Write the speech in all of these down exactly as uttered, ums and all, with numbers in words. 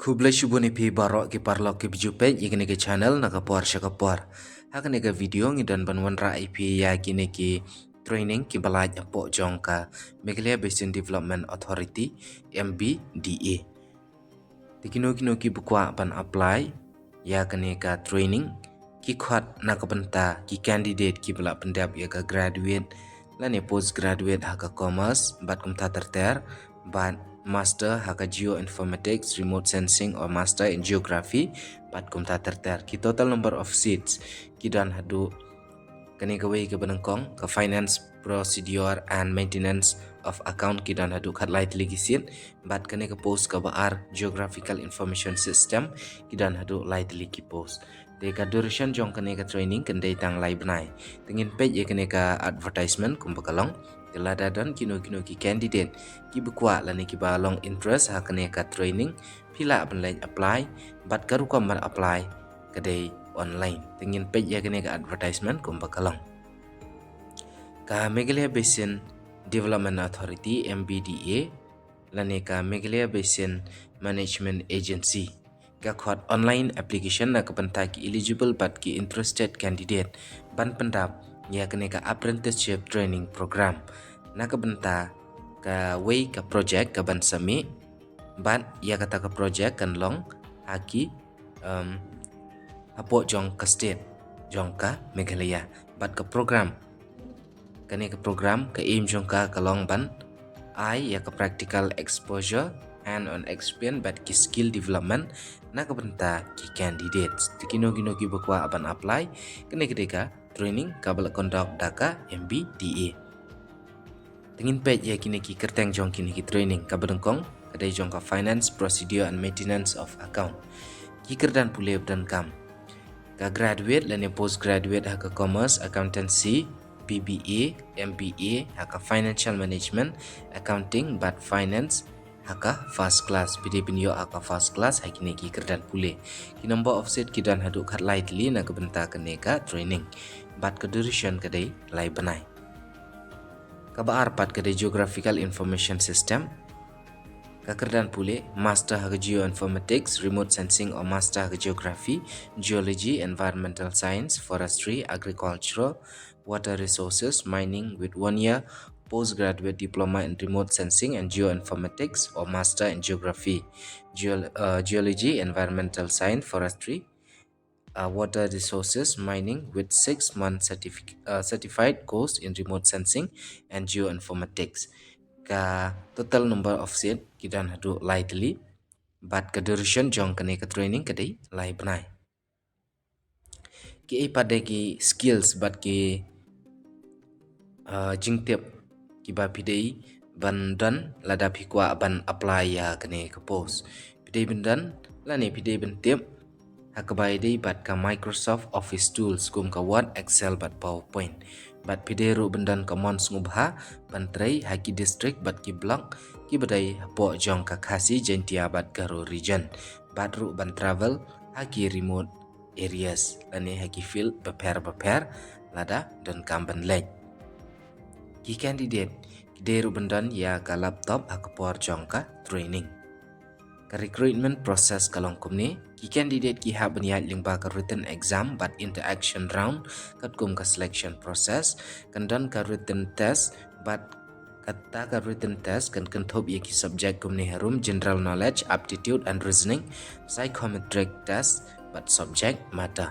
Khublei shibun ïa phi baroh ki paralok kiba ju peit ïa kane ka channel na ka por sha ka por. Ha kane ka video ngi don ban wanrah ïa phi ïa kine ki training kiba lait hapoh jong ka Meghalaya Basin Development Authority, M B D A. Te kino kino kiba kwah ban apply ïa kane ka training ki khot na ka bynta ki candidate kiba la pyndep ïa ka graduate lane postgraduate ha ka commerce bad kumta ter ter, bad master ha ka geoinformatics, remote sensing or master in geography bad kumta ter ter. Ki total number of seats ki don haduh, kane kawei kaba nyngkong ka finance procedure and maintenance of account ki don haduh khatlai tylli ki seat, bad kane ka post kaba ar geographical information system ki don haduh lai tylli ki post. Te ka duration jong kane ka training kan dei tang lai bnai. Te ngin peit ïa kane ka advertisement kumba ka long. Te lada don kino kino ki candidate kiba kwah lane kiba long interest ha kane ka training, phi lah ban leit apply, bad ka rukom ban apply ka dei online. Te ngin peit ïa kane ka advertisement kumba ka long. Ka Meghalaya Basin Development Authority, M B D A, lane ka Meghalaya Basin Management Agency ka khot online application na ka bynta ki eligible bad ki interested candidate ban pyndap ïa kane ka apprenticeship training program na ka bynta kawei ka project kaban sa mih, bad ïa kata ka project kan long ha ki, um, hapoh jong ka state jong ka Meghalaya. Bad ka program, kane ka program ka aim jong ka ka long ban ai ïa ka practical exposure, hand on experience bad ki skill development na ka bynta ki candidates. Te kino kino kiba kwah ban apply, kane ka dei ka training kaba la conduct da ka M B D A. Te ngin peit ïa kine ki kyrteng jong kine ki training. Kaba nyngkong ka dei jong ka finance procedure and maintenance of account. Ki kyrdan pule ba donkam ka graduate lane postgraduate ha ka commerce, accountancy, B B A, M B A ha ka financial management, accounting bad finance ha ka first class. Phi dei ban ïoh ha ka first class ha kine ki kyrdan pule. Ki number of seat ki don haduh khatlai tylli na ka bynta kane ka training. Bad ka duration ka dei lai bnai. Kaba ar pat ka dei geographical information system. Ka kyrdan pule, master ha ka geoinformatics, remote sensing or master ha ka geography, geology, environmental science, forestry, agriculture, water resources, mining with one year postgraduate diploma in remote sensing and geoinformatics or master in geography, geo-, uh, geology, environmental science, forestry, uh, water resources, mining with six month certific-, uh, certified course in remote sensing and geoinformatics. Ka total number of seat ki don haduh lai tylli, bad ka duration jong kane ka training ka dei lai bnai. Ki ei pat de ki skills bad ki, uh, jingtip kiba phi dei ban don lada phi kwah ban apply ïa kane ka post. Phi dei ban don lane phi dei ban tip ha kaba ïadei bad ka Microsoft Office tools kum ka Word, Excel bad PowerPoint. Bad phi dei ruh ban don ka mon sngewbha ban trei ha ki district bad ki block kiba dei hapoh jong ka Khasi, Jaintia bad Garo region. Bad ruh ban travel ha ki remote areas lane ha ki field bapher bapher lada donkam ban leit. Ki candidate ki dei ruh ban don ïa ka laptop ha ka por jong ka training. Ka recruitment process ka long kumne: ki candidate ki hap ban ïaid lyngba ka written exam bad interaction round katkum ka selection process. Kan don ka written test bad kata ka written test kan kynthup ïa ki subject kumne harum: general knowledge, aptitude and reasoning, psychometric test bad subject matter.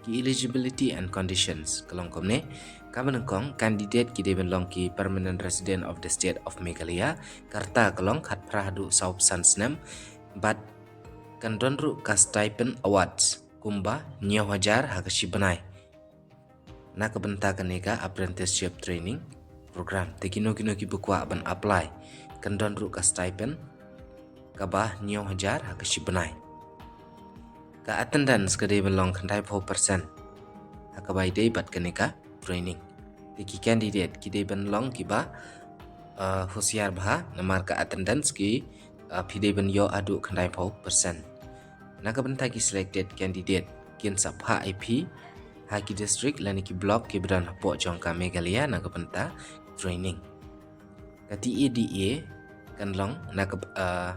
Ki eligibility and conditions ka long kumne: kaba nyngkong, candidate ki dei ban long ki permanent resident of the state of Meghalaya, ka rta ka long khatphra haduh sawphew san snem, bad kan don ruh ka stipend awards kumba hynñiew hajar ha ka shi bnai na ka bynta kane ka apprenticeship training program. Te kino kino kiba kwah ban apply, kan don ruh ka stipend kaba hynñiew hajar ha ka shi bnai. Ka attendance ka dei ban long khyndaiphew percent ha kaba ïadei bad kane ka training. Te ki candidate ki dei ban long kiba, uh, husiar bha namar ka attendance ki, uh, phi dei ban ïoh haduh khyndaiphew percent. Na ka bynta ki selected candidate, kin sa phah ïa phi ha ki district lane ki block kiba don hapoh jong ka Meghalaya na ka bynta training. Ka T A D A kan long na ka, uh,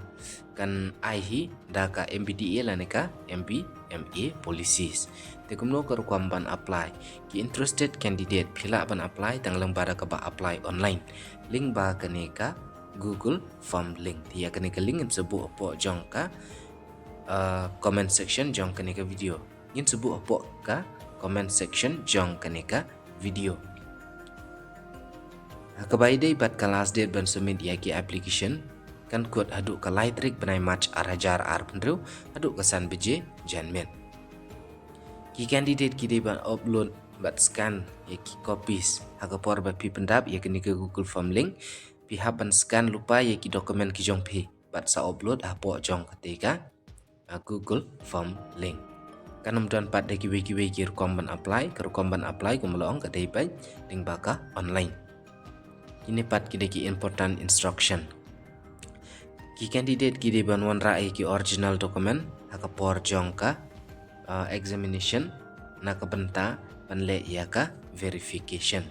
kan ai hi da ka M B D A lane ka M B M A policies. Te kumno ka rukom ban apply? Ki interested candidate phi lah ban apply tang lyngba da kaba apply online lyngba kane ka Google Form link. Te ïa kane ka link ngin sa buh hapoh jong ka, uh, comment section jong kane ka video. Ngin sa buh hapoh ka comment section jong kane ka video. Ha kaba ïadei bad ka last date ban submit ïa ki application kan kut haduh ka lai tarik bnai March ar hajar arphew hynriew haduh ka san baje janmiet. Ki candidate ki dei ban upload bad scan ïa ki copies ha ka por ba phi pyndap ïa kane ka Google Form link. Phi hap ban scan lypa ïa ki document ki jong phi bad sa upload hapoh jong kata ka, uh, Google Form link. Kan ym don pat da kiwei kiwei ki rukom ban apply, ka rukom ban apply kumba la ong ka dei beit lyngba ka online. Kine pat ki dei ki important instruction. Ki candidate ki dei ban wanrah ïa ki original document ha ka por jong ka, uh, examination na ka bynta ban leh ïa ka verification.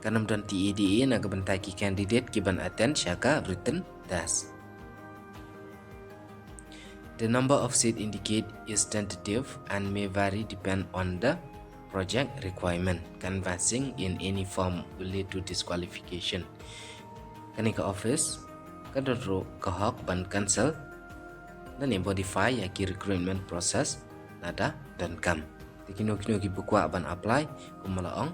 Kan ym don T A D A na ka bynta ki candidate ki ban attend sha ka written test. The number of seat indicate is tentative and may vary depend on the project requirement. Canvassing in any form will lead to disqualification. Kane ka office ka don ruh ka hok ban cancel lane modify ïa ki recruitment process lada donkam. Te kino kino kiba kwah ban apply kumba la ong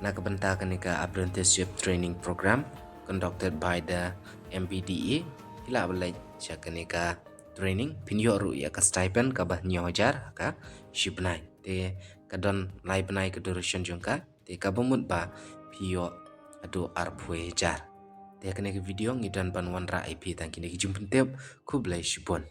na ka bynta kane ka apprenticeship training program conducted by the M B D A, phi lah ban leit sha kane ka training, phin ïoh ruh ïa ka stipend kaba hynñiew hajar ha ka shi bnai. Te ka don lai bnai ka duration jong ka, te kaba mut ba phi ïoh haduh arphew hajar. Te ha kane ka video ngi don ban wanrah ïa phi tang kine ki jingpyntip. Khublei shibun.